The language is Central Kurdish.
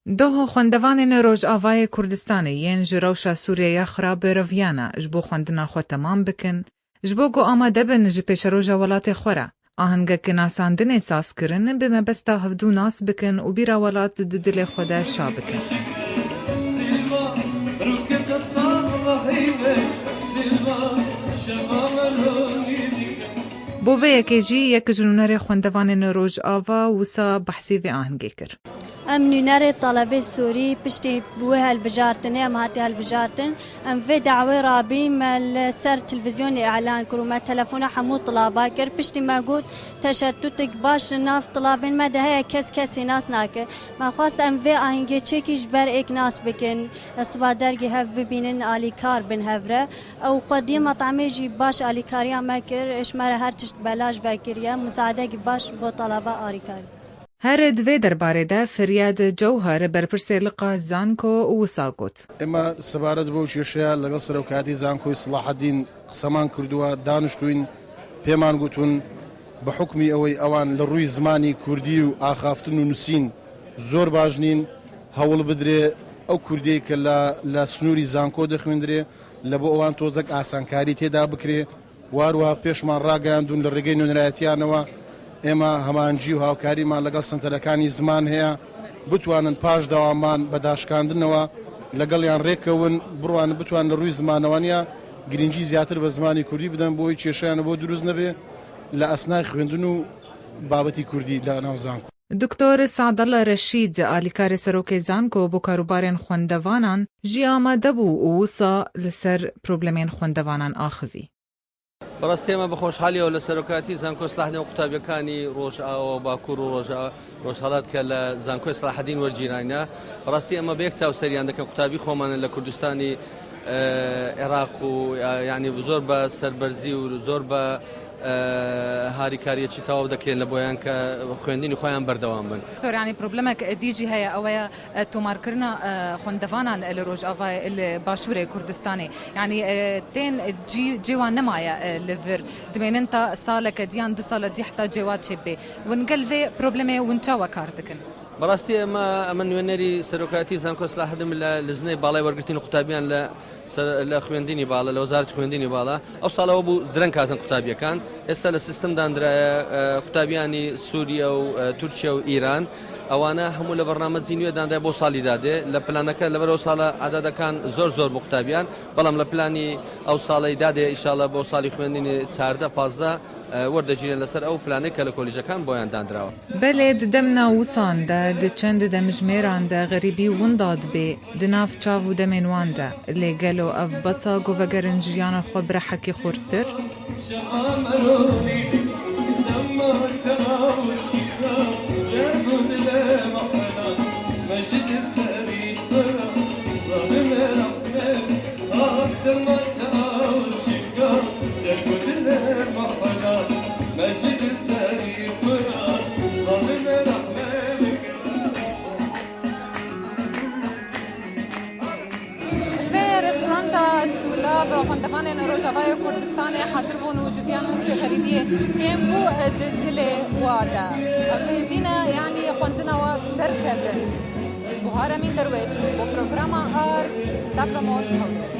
Doh xwendevanên Rojavayê Kurdistanê yên ji rewşa Sûriyê ya xirab reviyane ji bo xwendina xwe temam bikin, ji bo ku amade bin ji pêşeroja welatê xwe re ahengeke nasandinê saz kirin bi mebesta hevdu nas bikin û bîra welat di dilê xwe de şa bikin. Bo vê yekê jî yek ji nûnerê xwendevanên Rojava wisa behsê vê ahengê kir. Em nûnerê telebê Sûrî piştî bi wê hilbijartinê em hatî hilbijartin. Em vê dawê rabî me li ser tilvizyonê îlan kir û me telefona hemû tilaba kir. Piştî me got teşetutik baş li nav tilabên me de heye kes kesê nas nake. Me xwest em vê ahengê çêkî ji ber êk nas bikin, siba dergê hev bibînin alîkar bin hev re. Ew xwediyê metamê jî baş alîkariya me kir, ji me re her tişt belaş vekiriye, musaedekî baş bo teleba arîkarî. Her di vê derbarê de Feryad Cewher berpirsê Liqa Zanko wisa got. ئێمە سەبارەت بەو کێشەیە لەگەڵ سەرۆکایەتی زانکۆی سڵاحەدین قسەمان کردووە، دانیشتووین، پێمان گوتوون بە حوکمی ئەوەی ئەوان لە ڕووی زمانی کوردی و ئاخافتن و نووسین زۆر باش نین، هەوڵ بدرێ ئەو کوردیەی کە لە لە سنووری زانکۆ دەخوێندرێ لە بۆ ئەوان تۆزەک ئاسانکاری تێدا بکرێ. وهەروەها پێشمان ڕاگەیاندوون لە ڕێگەی نوێنەرایەتیانەوە ئێمە هەماهەنگی و هاوکاریمان لەگەڵ سەنتەرەکانی زمان هەیە بتوانن پاش دەوامان بە داشکاندنەوە لەگەڵیان ڕێککەون بڕوان بتوان لە ڕووی زمانەوانیە گرنگی زیاتر بە زمانی کوردی بدەن بۆ ئەوەی کێشەیان بۆ دروست نەبێ لە ئەسنای خوێندن و بابەتی کوردی لە ناو زانکۆ. دکتۆر سەعدەڵا رەشید، ئالیکارê Serokê Zanko bo karûbarên xwendevanan jî amade bû û wisa li ser problemên xwendevanan axivî. بەڕاستی ئێمە بە خۆشحالیەوە لە سەرۆکایەتی زانکۆی سەڵاحەدین و قوتابیەکانی ڕۆژئاوا و باکوور و ڕۆژهەڵات کە لە زانکۆی سەڵاحەدین وەرگیراینە بەڕاستی ئێمە بە یەک چاو سەریان دەکەن قوتابی خۆمانن لە کوردستانی عێراق و یعنی زۆر بە سەربەرزی و زۆر بە هاریکاریەکی تەواو دەکرێن لە بۆیان کە خوێندنی خۆیان بەردەوام بن. دکتۆر یانی پرۆبلەمەک دیجی هەیە ئەوەیە تۆمارکردنا خوندەڤانان لە ڕۆژئاڤای لە باشوورێ کوردستانێ یانی تێن جی جێوا نەمایە لە ڤر دمێنن تا سالەکە دیان دو سالە دی حتا جێوا چێ بێ ون گەل ڤێ پرۆبلەمێ ون چاوە کار دکن؟ بەڕاستی ئێمە ئەمە نوێنەری سەرۆکایەتی زانکۆ سلاحەدم لە لجنەی باڵای وەرگرتنی قوتابیان لە لە خوێندنی باڵا لە وەزارەتی خوێندنی باڵا ئەو ساڵەوە بوو درەنگ هاتن قوتابیەکان ئێستا لە سیستم دانرایە قوتابیانی سووریا و تورکیا و ئیران ئەوانە هەموو لە بەرنامەجی نوێ دانرای بۆ ساڵی دادێ لە پلانەکە لەبەرەوە ساڵە عدادەکان زۆر زۆر بۆ قوتابیان بەڵام لە پلانی ئەو ساڵی دادێ ئیشاڵە بۆ ساڵی خوێندنی چاردە پازدە وەردەگیرێن لەسەر ئەو پلانەی کە لە کۆلیژەکان بۆیان دانراوە. بەلێ di demna wisan de, di çend demjimêran de xerîbî winda dibê di nav çav û demên wan de. Lê gelo ev besa ku vegerin jiyana xwe bi rehekî xurttir? Li vê restoranta Sûlav xwendevanên Rojavayê Kurdistanê hazir bûn û civiyan hestê xerîbiyê kêm bû di dilê wa de. Ev hêvî ne yanî xwendina we serkevin. Buhar Emîn Derwêş bo programa Ar Dapromot Hewlêrê.